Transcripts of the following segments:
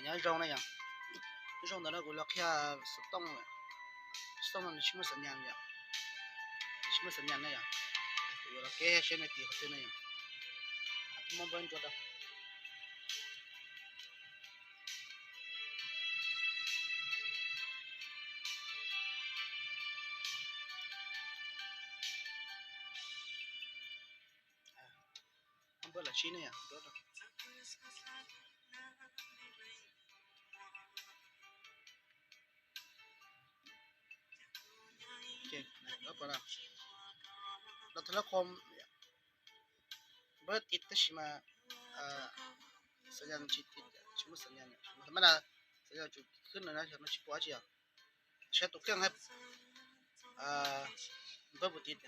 Nyob zoo na yom. Nyob zoo ntawm no kuv los qhia xov tooj, xov tooj no nws tsis muaj xov nyas yom, tsis muaj xov nyas na yom. Kuv yuav los keb saib nws tim qhov twg na yom. Muab npawb nrua rau. Muab npawb los sib ne yom. Los thaum lab qhua npawb tiv tab sis mas xov nyas tsis tiv, tsis muaj xov nyas, mas xov nyas tsum khwb no no tsis pom dab tsi os. Saib tus kheej, npawb puas tiv,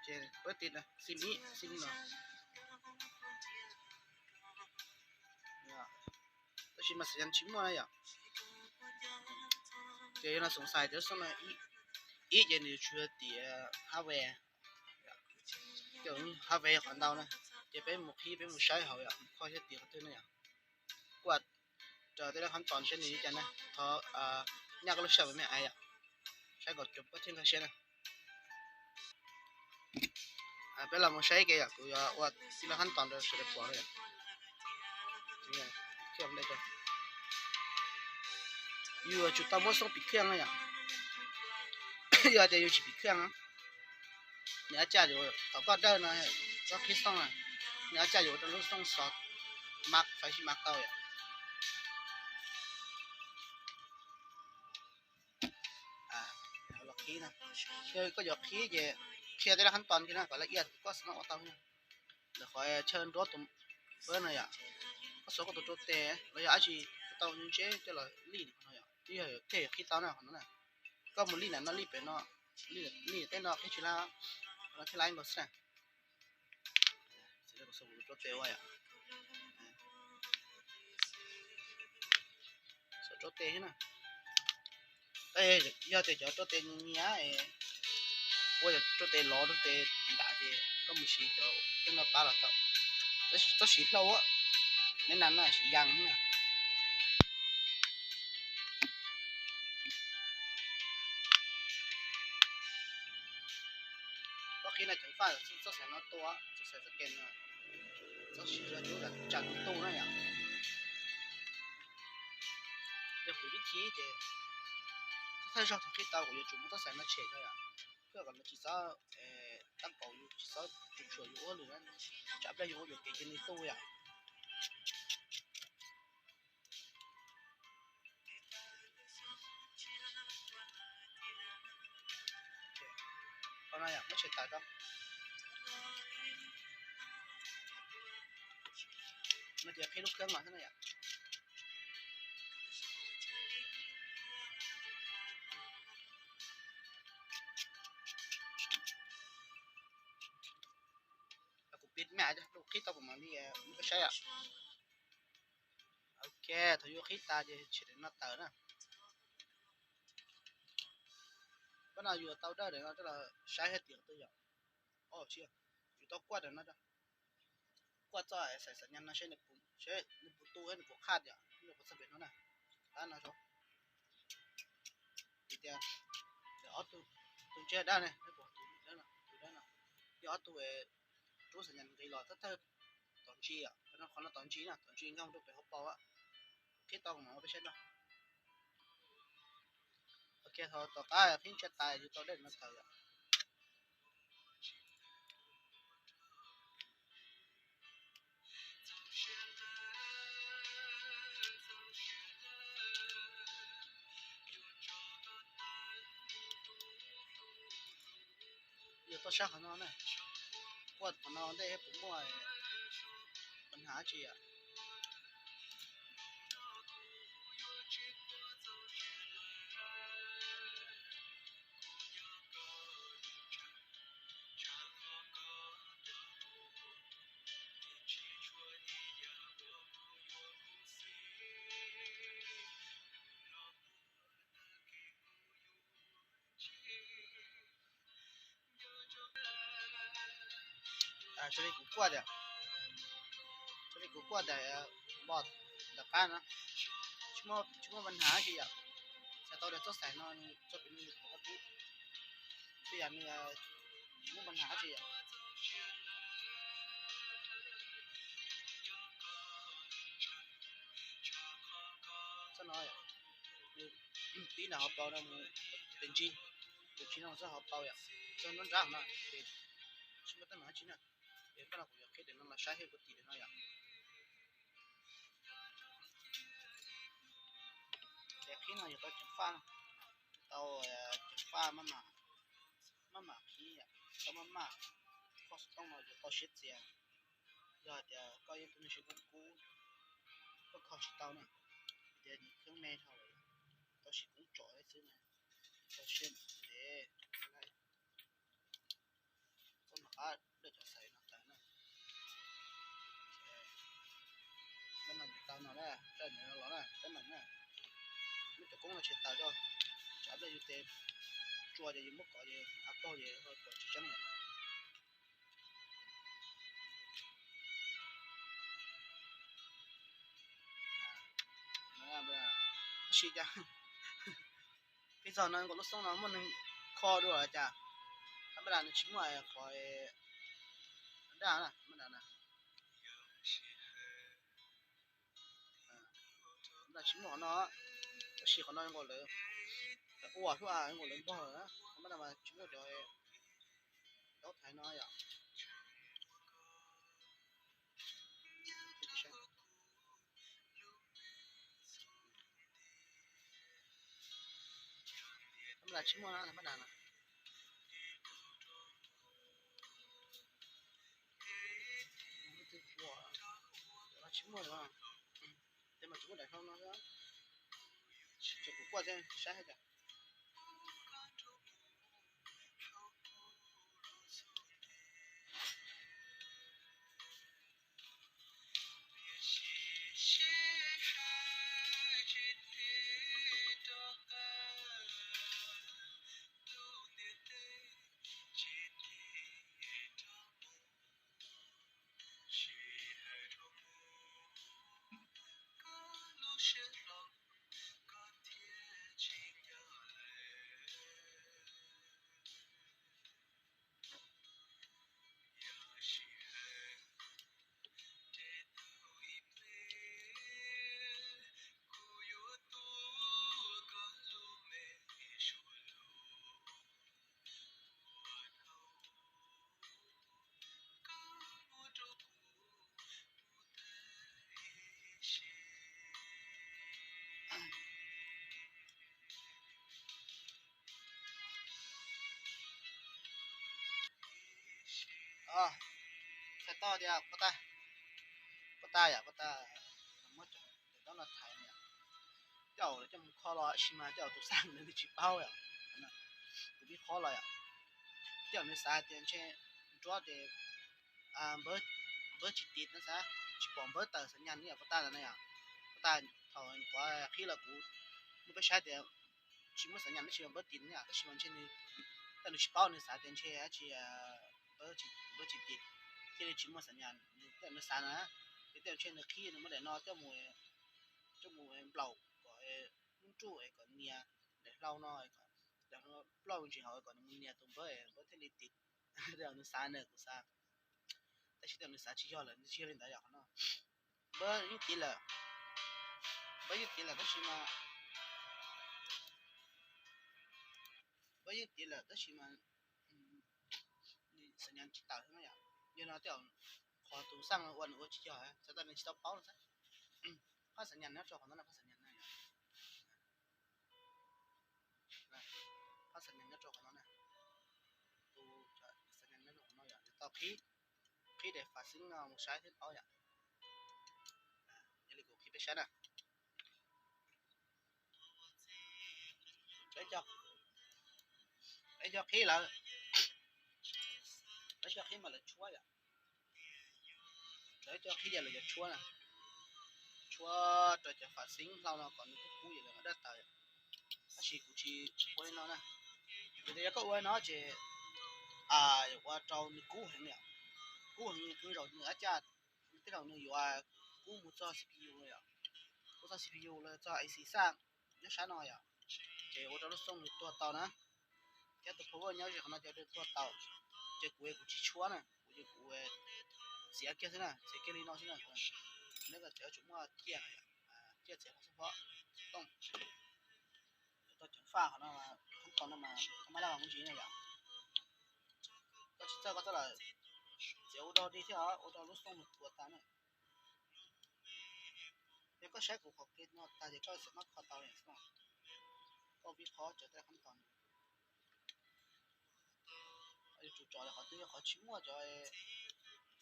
ces npawb tiv na, xim ib xim no. Tab sis mas xov nyas tsis muaj na yom. Ces yog no xoom xais tias xov no ib ces nws yuav tsum yog tias hardware, hardware yog qhov ntau na. Ces peb mus qhib, peb mus saib hauv yom, kho thiab tias qhov twg na yom. Kuaj raws tej lab khab toos saib nws li cas na. Thov nyaj koj lub sij hawm me me ais yom, saib kom cov pab thiab nkag siab na. Peb los mus saib ke yom, kuv yuav ua tib lab khab toos rau sawv daws pom na yom. Yus yuav tsum tau muab xoob pim kheej na yom. Yog tias yus tsis pim kheej, nws ua cas yuav, thaum koj dawj no, koj qhib xoob na, nws ua cas yuav ua rau lub xoob xov mas fais sib mas tau yom. Los qhib na, yog koj yuav qhib ces qhia tej lab khab toos kiag na kom laj iaj koj xav ua tau na. Ntawm qhov chaw nruab tus npawb no yom, koj xuas koj tus rau tes los yog dab tsi tau ntseb coj los lij no yom, twb yog thiaj yuav qhib tau na qhov no na. Koj mus lij nram no lij pem no, lij tej no qhib tsis laj, no qhib laj nkaus xwb na. Rau tes ua yom, xuas rau tes thiab na. Yog tias cov rau tes nyias nyias, ua cov rau tes lov rau tes nram ces koj mus siv cov tej no pab los tau. Tab sis txhob siv hlau, neb nas no siv yas na. Koj qhib no ceev faj, txhob xaiv no tua, txhob xaiv txoj kev no, txhob siv cov tsam no tu na yom. Yog kuv ib thib ces thawj zaug thaum qhib tau kuv yuav tsum muab txhob xaiv no tshem tso yom, thiaj kom no tsis txhob tab kaum yus, tsis txhob tsuam yus ua lwm, tsam pliag yus ua yuam kev ces nws tu yom. Qhov no yom, muab tshem tawm rau. No ces qhib lub kheeb los xwb na yom. Kuv pib me, qhib tau kuv mam li muab saib yom. Ok, thaum yus qhib tas ces tshem daim no tawm na. Pab no yus tau dawj daim no coj los saib hais tias qhov twg yom. Yus tau kuaj daim no, kuaj txoj xaiv xaiv nyas no seb nws puas tu, nws puas qhaj yom, nws puas txog pem no na. Tab no, vim tias ob tug, tus ntseb dawb ne, tus dawb no, yog ob tug rub xaiv nyas nqis los thawj thawj tom ntsis yom, qhov no tom ntsis na, tom ntsis nkag rau pem hauv paus. Qhib tau mas ua peb saib no. Ok, thaum tom qab qhib ntsia tas yus tau dawj no tawm yom. Yog tuaj saib qhov no na, kuaj qhov no ntej puas muaj pab hnav tsi yom. Raws li kuv kuaj tias, raws li kuv kuaj ntawm voj ntawm qab no, tsis muaj, tsis muaj pab hnav tsi yom. Txhais tau tias txoj xaim no nws txog pem nws qhov qub, twb yog nws tsis muaj pab hnav tsi yom. Txoj no, tib nram hauv paus no mus tes ntsig, tus tsis no txoj hauv paus yom, txog nruab nrab no ces tsis muaj teeb meem dab tsi na. Ces koj no kuv yuav qhib daim no los saib thiab kuv tim daim no yom. Ces qhib no yog tau ceev faj, tau ceev faj maj mam, maj mam qhib, tau maj mam, koj xov tooj no yuav tau siab txias. Yog hais tias koj yog tus neeg siab kub kub, koj kho tsis tau na, tias nws kheeb me dhau lawm, tau siv koob tsom xwb na, tau siab ntev. Txoj no qab dawj cov xaiv no tawm na. Lub no tau no na, dawj no los na, teeb meem na. Muab cov koob no tsis tawm rau, tsam pliag yus tes tsua ces yus muab kov ces av paug ces ho kov tsis tseeb lawm. Tab sis cas peb txog no nkaus lub xoob no muaj neeg kho dua cas, qhov maj dam nws tsis muaj qhov daj na, maj dam na. Maj dam tsis muaj qhov no, tab sis qhov no nkaus lawv ua hlub nkaus lawv npog lawm, qhov maj dam mas tsis muaj cov daub thaiv no yom. Maj dam tsis muaj na, maj dam na. Tsis muaj, tes mas tsis muaj daim hlau no, ces kuv kuaj thiab saib hais tias Txhais tau tias puas tag, puas tag yom, puas tag. Muab cov daim no thaiv, tej zaum lawv coj mus kho los sis mas tej zaum tus xaj nws tsis paub yom, tus pib qhob los yom. Tej zaum nws xav tias ntshe nruab ces npawb tsis tiv no xav, tsis pom npawb tawm xav nyas nws yom, puas tag ntawd na yom. Puas tag thaum qhov qhib los kuv muab peb saib tias tsis muaj xav nyas dab tsi npawb tiv no yom, tab sis mas ntshe nws, tej zaum nws tsis paub nws xav tias ntshe dab tsi npawb tsis tiv, thiaj li tsis muaj xav nyas, tej zaum nws xav na. Ces tej zaum ntshe nws qhib nws muab daim no coj mus, coj mus nplaum kom lub nruj es kom nias daim hlau no, daim hlau plaub ntsis hauv kom nws mus nias tus npawb, npawb thiaj li tiv. Tej zaum nws xav na, kuv xav, tab sis tej zaum nws xav tsis yog lawm, nws tsis yog li ntawd yom, qhov no. Npawb yeej tiv lawm, npawb yeej tiv lawm tab sis mas, npawb yeej tiv lawm tab sis mas xav nyas tsis tawm xwb na yom. Yog no tej zaum qhov tus xaj ua nws ua tsis yog, txhais tau nws tsis tau paub no xwb. Phab xav nyas nyob rau qhov no, phab xav nyas no yom. Phab xav nyas nyob rau qhov no na. Tus xav nyas nyob rau qhov no yom, tau qhib, qhib daim faj xeeb no mus saib thiab paub yom. Yog li kuv qhib peb saib na. Lawv coj qhib lawm, lawv coj qhib mas lawv tshuab yom. Lawv coj qhib ces lawv yuav tshuab na, tshuab rau cov faj xeeb hlau no kom nws kub kub ces lawv daj tawm. Tab sis kuv tsis ua li no na. Yog tias yog koj ua li no ces yuav ua rau nws kub heev, kub heev, zaum nws ab caj, tej zaum nws yuav Kub mus txog C P U no yom, kub txog C P U los txog A C xaj nyob sab no yom, ces ua rau lub xoo nws tuag tau na. Thiab tus power nyob ze qhov no ces tuag tau, ces kuv kuv tsis tshuab na, kuv ces kuv txiav kiag xwb na, txiav kiag li no xwb na. Neb txiav tsum muaj ciaj no yom, ciaj txiav qhov xub pob tooj, tau ceev faj qhov no, qhov no mas koj mab laj vas muab ntsis na yom. Koj tsis txawj koj txawj lawm, txiav ua dog dig thiab ua rau lub xoo nws tuag tau na. Yog koj saib kuv qhov kev no tag ces koj xam mab kho tau li xwb. Koj vib qhov cov tej qhov ntawd, yuav tsum tso li qhov twg, qhov tsis muaj cov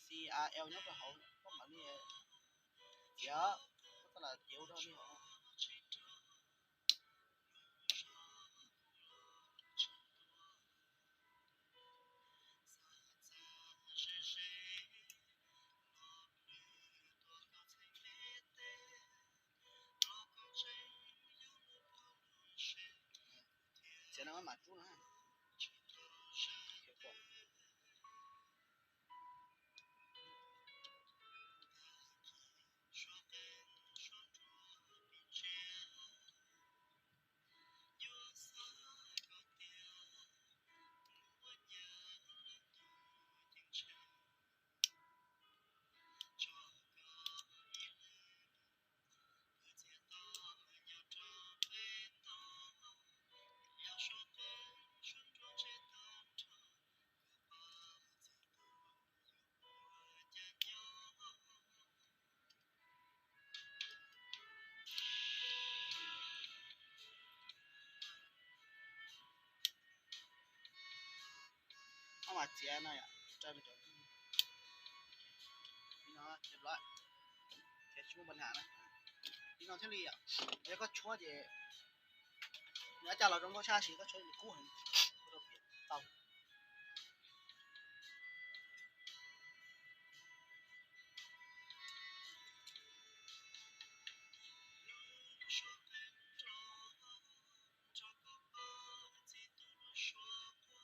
C R L nyob rau hauv koj mam li txiav, koj txawj lawm txiav ua dog dig hauv. Txiav no maj mam rub no. Ob mas txiav no yom, li no, txiav tsis muaj npa nham na. Li no thiaj li yom, yog koj tshuab ces nws ab caj los zoo nkauj tshaj, tab sis koj tshuab nws kub heev, tau.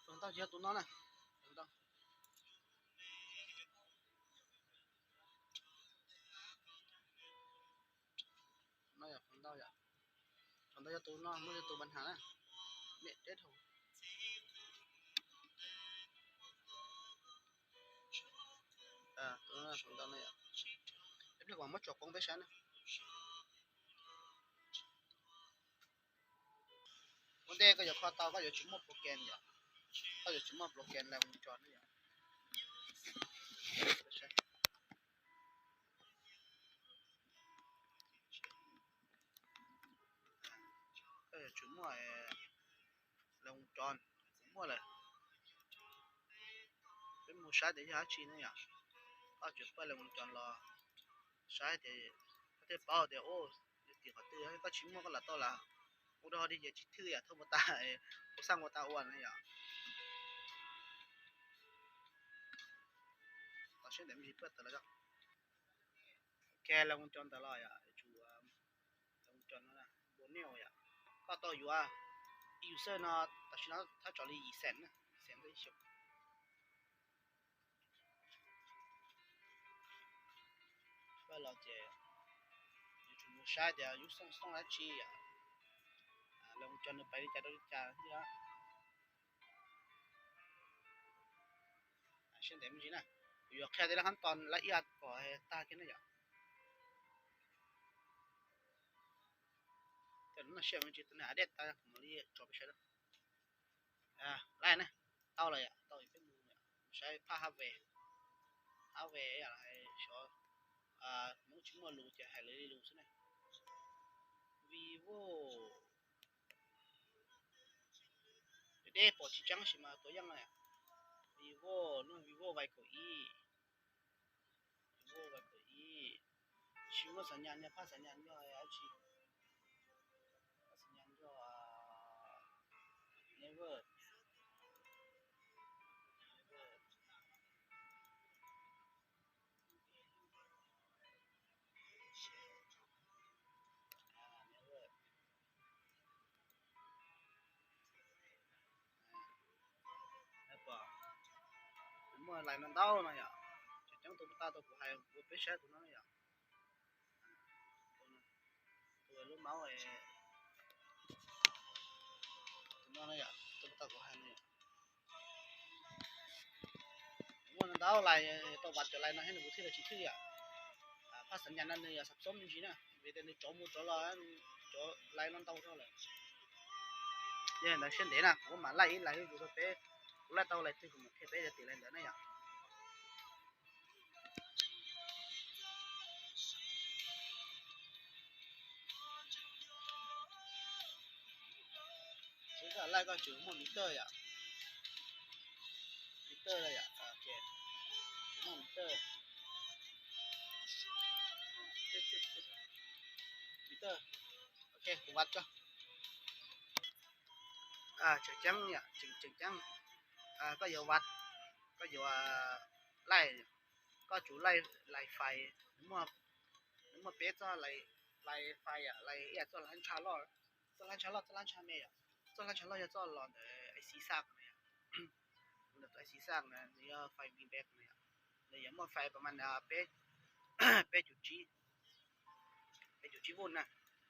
Tus ntau ces yog tus no na. No yog tus ntau, tus ntau yog tus no, muaj yog tus npa nham na. Niam deb dhau. Tus ntau no yom, ib pliag kuv muab tsom poob peb saib na. Ua ntej koj yuav kho tau koj yuav tsum muaj program yom, koj yuav tsum muaj program Lens Vs Chrome na yom. Koj yuav tsum muaj Lens Vs Chrome, kuv muaj lawm. Peb mus saib tias yog dab tsi ne yom, koj tsum paj Lens Vs Chrome los saib tias koj thiaj paub tias ua tim qhov twg, koj tsis muaj koj lam tau lam ua dog dig ces tsis thwj yom, thauj npua tas, ua xaj npua tas ua na yom. Tos siab ntev me ntsis paj tawm los. Ok, Lens Vs Chrome ntawd los yom, tsum Lens Vs Chrome no npua nij yom, koj tau yuav ib user no, tam sim no thab tso li yim xees na, yim xees ib xyoos. Paj los ces yuav tsum mus saib tias yus xoo xoo dab tsi yom, Lens Vs Chrome nws pais li cas rau li cas thiab. Siab ntev me ntsis na, kuv yuav qhia tej lab khab tos lab ib yam kom tag kiag na yom. Tam no siab me ntsis tus niag dej tas kuv mam li tso peb saib. Laij na, tau lawm yom, tau peb mus saib phaj hab ve, hab ve yom, xyov Hmoob tsis muaj lus ces hais lawv li lus xwb na. Vivo, deb pom tsis tseeb sis mas tua yeej na. Vivo, lub Vivo Y kaum ib, Vivo Y kaum ib, tsis muaj xas nyas, phaj xas nyas yog dab tsi? Phaj xas nyas yog Never, Never. Muaj lais no ntau no yom, tseem ceeb tus puas tau tus kuv hais ua peb saib tus no yom. Maub, tus no no yom, tus no tau kuv hais no yom. Muaj ntau lais, tau vaj cov lais no thiab nws kuv thiaj li tsis thwj yom. Phaj xav nyas no nws yog xav xoob me ntsis na, vim tias nws rov mus rov los, cov lais no ntau dhau lawm. Yog ntawd siab ntev na, kuv mam laij ib lais ib tus rau peb, kuv laij tau lais twg kuv mam qhia peb tias tim lais ntawd na yom. Laij koj tsum muaj meter yom. Meter yom, muaj meter. Meter. Ok, kuv vaj tso. Tseem ceeb yom, tseem ceeb. Koj yuav vaj, koj yuav laij, koj tsum laij lais fais, nws muaj peb txoj lais fais yom, lais ib yam txoj hlab ntsha loj, txoj hlab ntsha loj, txoj hlab ntsha me yom. Txoj hlab ntsha loj yog txoj los ntawm A C Sav no yom. Ntawm tus A C Sav na nws yog fais vin peb no yom. Nws yuav muaj fais pas mas peb, peb cuv tsib, peb cuv tsib volt na.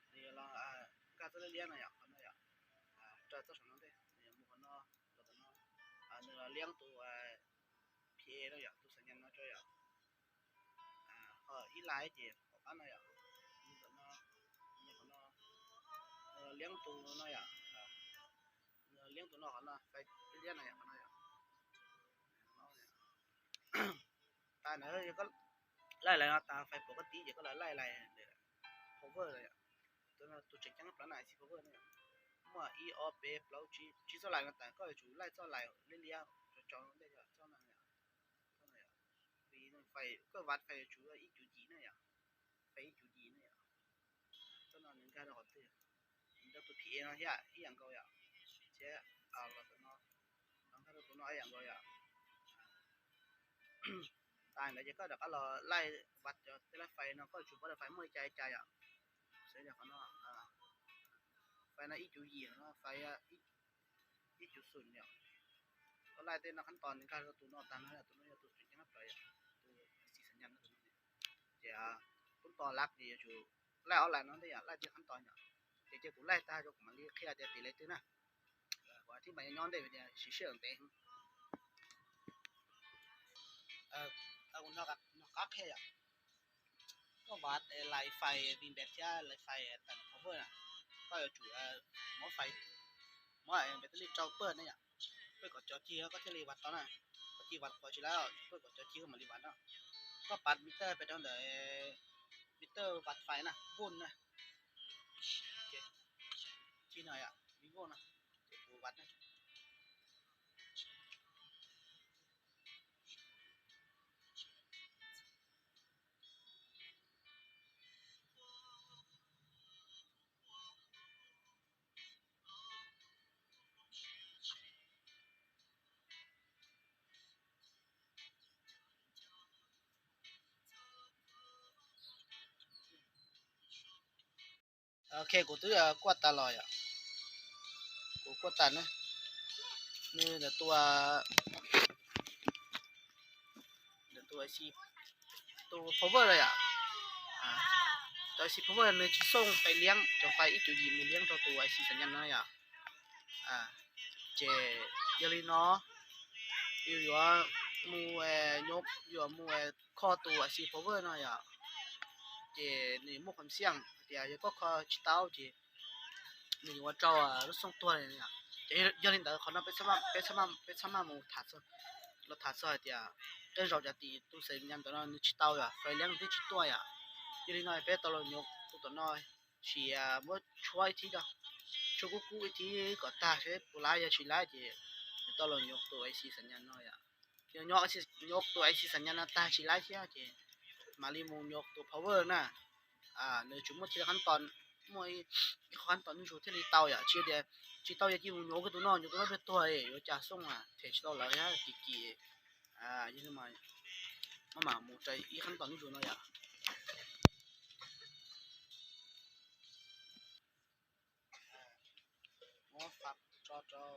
Nws yuav los nkag txoj liab liab no yom, qhov no yom. Raws txoj saum no ntej nws yuav mus qhov no, rau tom no. Nws los liab tus P A no yom, tus xav nyas no rau yom. Ho ib lais ces tom qab no yom, liab tus no yom, liab tus no qhov no, fais liab no yom, qhov no yom. Tas ntawd yog koj laij lais no tas fais pom koj tib ces koj los laij lais power lawm yom. Tus tseem ceeb plaub na, A C power no yom. Muaj ib ob peb plaub tsib, tsib txoj lais no tas koj yuav tsum laij txoj lais liab liab tso tso ntej txoj no yom. Vim fais, koj vaj fais yuav tsum ib cuv yim na yom. Fais ib cuv yim na yom. Txoj no nws nkag rau qhov twg? Nws rau tus P A no thiab ib yam nkaus yom. Thiab los tus no, los nkag rau tus no ib yam nkaus yom. Tas ntawd ces koj rov qab los laij vaj cov tej lab fais no koj yuav tsum paub tias fais muaj li cas li cas yom. Xws li qhov no, fais no ib cuv yim no, fais ib cuv xum yom. Koj laij tej no qhab tos nws nkag rau tus no tas no, tus no yog tus tseem ceeb plaws yom, tus A C xav nyas no tus no. Ces tub tos lab ces yuav tsum laij ob lais no ntej yom, laij tej qhab tos yom. Ces cia kuv laij tag rau kuv mam li qhia tias tim lais twg na. Kuv thiaj mam nyob ntej vim tias siv sij hawm ntev. Kuv nco qab qhia yom. Koj vaj lais fais vin peb thiab lais fais tas power na, koj yuav tsum muab fais, muab battery rau pawg na yom. Pawg kom cov cig koj thiaj li vaj tau na. Koj cig vaj kom tsis laib, pawg kom cov cig koj mam li vaj no. Koj pas meter pem rau ntawm meter vaj fais na, volt na. Cig no yom, volt no. Ces kuv vaj na. Ok, kuv twb kuaj tas los yom. Kuv kuaj tas na. Nws ntawm tus, ntawm tus, tus power los yom. Tus A C power nws tsis xoob fais liab, cov fais ib cuv yim mus liab rau tus A C xav nyas no yom. Ces yog li no, yus yuav mus, yuav mus kho tus A C power no yom. Ces nws muaj qhov xiaj tias yog koj kho tsis tau ces nws yuav ua rau lub xoob tuag li. Ces yog li ntawd qhov no peb txhob maj mus tham, los tham txog hais tias tej zaum cas tim tus xav nyas ntawm no nws tsis tau yom, fais liab nws twb tsis tuaj yom. Yog li no peb tau los nyuam tus tom no, sim muab tshuab ib thib rau, tshuab kub kub ib thib kom tag seb puas laib, yog tsis laib ces nws tau los nyuam tus A C xav nyas no yom. Yog nyuam tus A C xav nyas no tag tsis laib thiab ces mam li mus nyuam tus power na. Nws tsuas muaj thib qhab tos, muaj ib qho qhab tos nws zus thiaj li tau yom. Tsis tias tsis tau yog cia mus nyuam kiag tus no, nyuam tus no tuag tuag yuav cas xoob, them tsis tau lawv thiab kim kim. Yog li mas maj mam mus rau ib qhab tos nws zus no yom. Muab fab tso rau.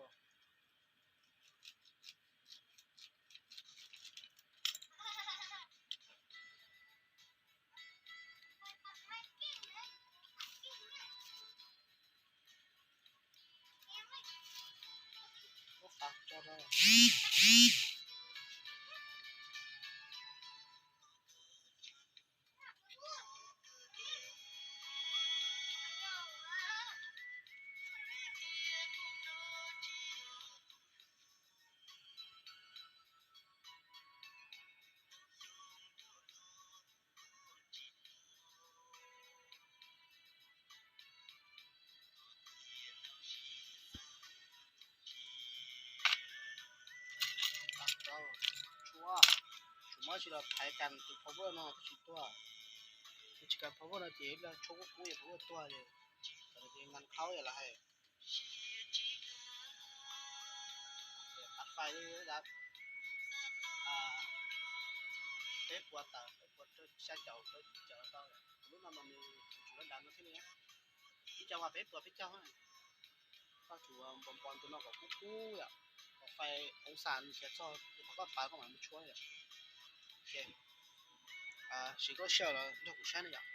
Tshuav, tshuav muab tsis los thaiv kas tus power no tsis tuaj. Tsis kas power no ces tshuav kub kub power tuag li. Tam no ces ngan khaub yog los hais. Ab fais li dav peb puas tawm peb puas rau xya caum rau caum tau. Lub no mas nws tsuas dav no thiab li. Ib co mas peb puas peb caug. Koj tsum npo npo tus no kom kub kub yom, kom fais oo xas nws khiav txog qhov koj pav koj mam mus tshuab yom. Siv koj sij hawm los nrog kuv saib na yom.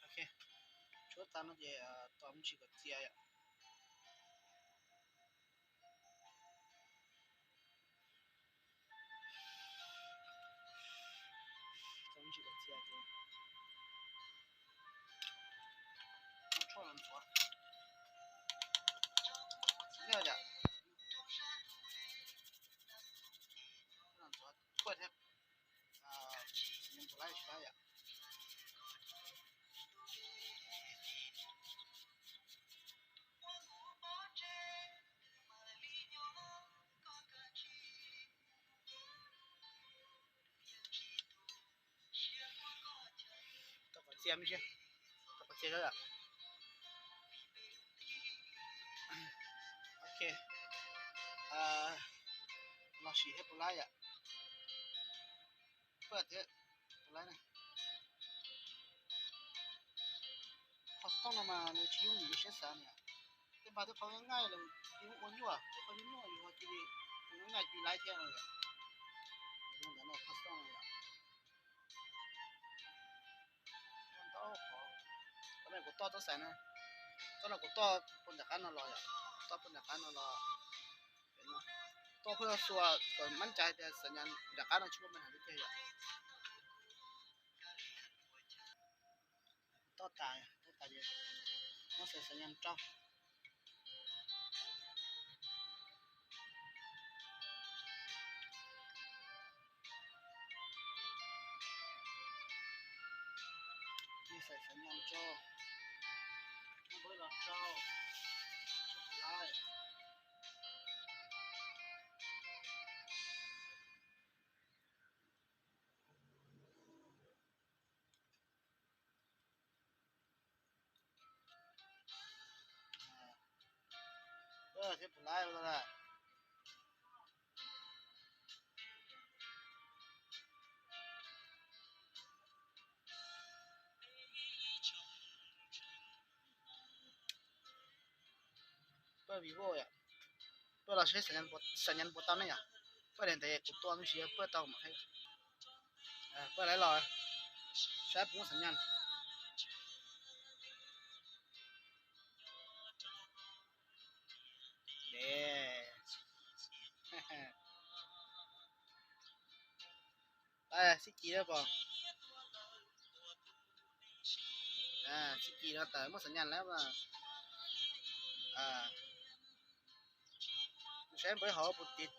Ok, tshuab tas no ces tos me ntsis kom txias yom. Tos me ntsis kom txias ces muab tshuaj los ntxuav. Ntxuav thiab, ntxuav thiab, ntxuav lawm tsis tau yom. Tau qhov txias me ntsis, tau qhov txias yom. Ok, los sim thiab puas laib yom. Pab thiab puas laib na. Qhov xov tooj no mas nws tsis yooj yim li siab xav na. Tej npaj tej qhov nqaij los yus ua nyuaj, tej qhov nyuaj nyuaj yus ho cia li ua nqaij cia li laib thiab no yom. Ntawd no qhov xov tooj no yom. Ntau qhov, qhov no kuv toj txoj xaiv na, txoj no kuv toj puag nram qab no los yom, toj puag nram qab no los, toj pheej xuas kom mab cai tias xaiv nyas nram qab no tsis muaj me hais li tiag yom. Toj tas, toj tas ces muab xaiv xaiv nyas rau. Xaiv xaiv nyas rau, muab npawb los rau, tsis laib. Thiab puas laib lawm. Vivo yom. Pab los saib xam nyas puas tau ne yom. Pab daim ntev kuv tua me ntsis pab tau mas qhia. Pab lawv los saib puas muaj xam nyas. Xib Ci pom. Xib Ci no tawm muaj xam nyas lawm mas. Saib npawb hauv puas tiv,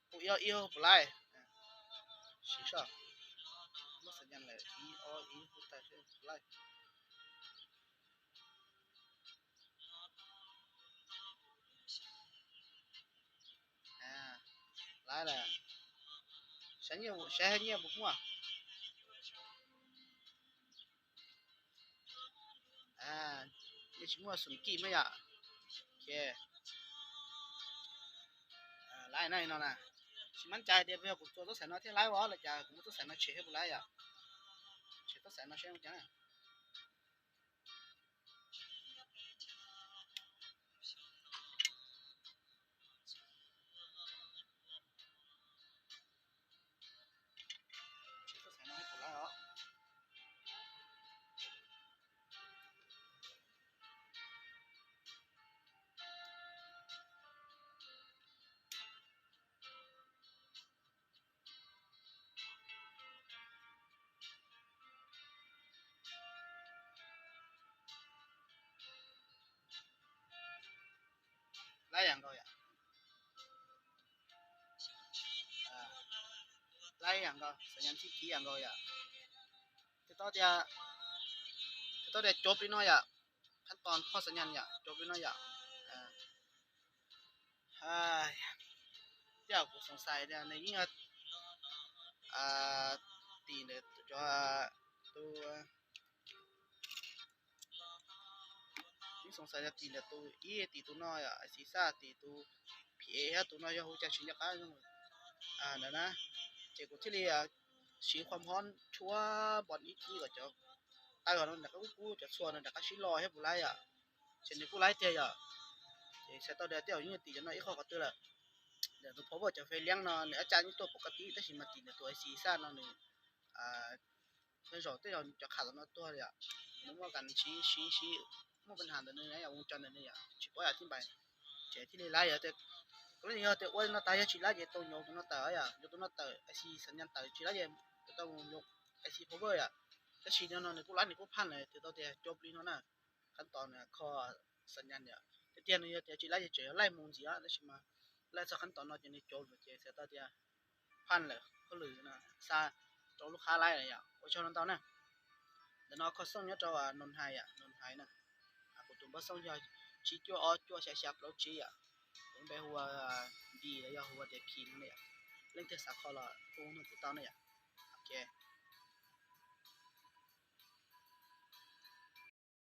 puas ib ob ib puas laib. Siv soj, muaj xam nyas lawm ib ob ib puas tawm puas laib. Laib lawm. Saib nyiaj puas muaj. Yeej tsis muaj xum kij mas yom. Laib no na. Tsis mab cai tias yog kuv txua tub xaim no thiaj laib os los cas kuv muaj tub xaim no tshem thiab puas laib yom. Tshem tub xaim no saib ua cas na. Laib yam nkaus yom. Laib yam nkaus, xam nyas xib kiv yam nkaus yom. Tes tau tias, tes tau tias cov plig no yom. Khab tos kho xam nyas yom, cov plig no yom. Tej zaum kuv xoom xais tias nws yeej tim ntawm cov tus, yeej xoom xais tias tim ntawm tus ib tim tus no yom, xis xaj tim tus phim es thiab tus no yog hu cas tsis nco qab ntawd na. Ces kuv thiaj li siv qhov mhob tshuab npos ib kib kom cov taw no nram qab kub kub cov txhua no nram qab sib lo thiab puas laib yom. Ces nws kuj laib tiag yom. Ces xav tau tias tej zaum yeej tim cov no ib qho qhov twg lawm. Ntawm tus phau vaj cov fais liab no nws ab caj yeej tuaj pom koj tib tab sis mas tim ntawm tus xis xaj no nws tej zaum tej zaum cov qham tom no tuag yom. Nws muaj kam siv siv siv muaj pab has ntawm nws yom, ua tso ntawm nws yom, tsis paub yam thib npais. Ces thiaj li laib yom, tias kuv leej yog tias ua no tas yog tsis laib ces tau nyuv tus no tawm yom, nyuv tus no tawm xis xam nyas tawm tsis laib ces tau nyuv xis phau vaj yom. Tab sis no no nws kuj laib nws kuj phaj lawm, tes tau tias cov plig no na. Khab tos nws kho xam nyas yom. Tiag tiag nws yog tias tsis laib ces tseem yog laij mus ntxiv tab sis mas laij txog khab tos no ces nws cov lawm ces xav tau tias phaj lawm hauj lwm no xa rau lub qab laib lawm yom. Ua tsaug no ntau na. Ntawm no kho xoob nyob rau Noo Hais yom, Noo Hais na. Kuv tus npawb xoob yog tsib cuaj ob cuaj xya xya plaub tsib yom. Kuv npe hu ua Npis los yog hu ua tias Phim no yom. Leej twg xav kho los kuj nug kuv tau na yom. Ok.